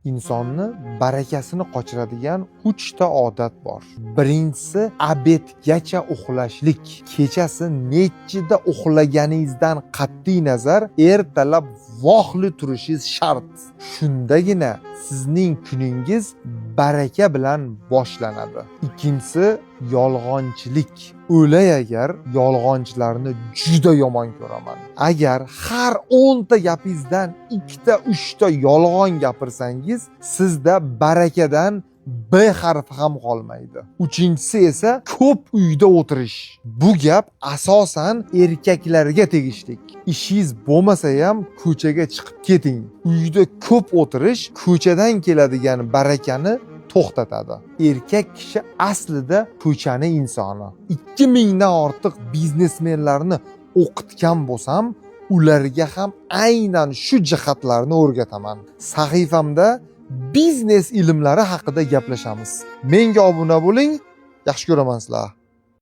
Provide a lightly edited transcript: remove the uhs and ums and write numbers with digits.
Insonni barakasini qochiradigan uchta odat bor. Birinchisi обед gacha uxlashlik. Kechasi nechida uxlaganingizdan qat'iy nazar ertalab vaqtli turishingiz shart. Shundagina sizning kuningiz baraka bilan boshlanadi. Ikkinchisi yolg'onchilik. O'lay agar, yolg'onchilarni juda yomon ko'raman. Agar har 10 ta gapingizdan ikkita, uchta yolg'on gapirsangiz, sizda barakadan B harfi ham qolmaydi. Uchinchisi esa ko'p uyda o'tirish. Bu gap asosan erkaklarga tegishli. Ishingiz bo'lmasa ham ko'chaga chiqib keting. Uyda ko'p o'tirish ko'chadan keladigan barakani to'xtatadi. Erkak kishi aslida ko'chani insoni. 2000 dan ortiq biznesmenlarni o'qitgan bo'lsam, ularga ham aynan shu jihatlarni o'rgataman. Sahifamda biznes ilmlari haqida gaplashamiz. Menga obuna bo'ling. Yaxshi ko'raman sizlarni.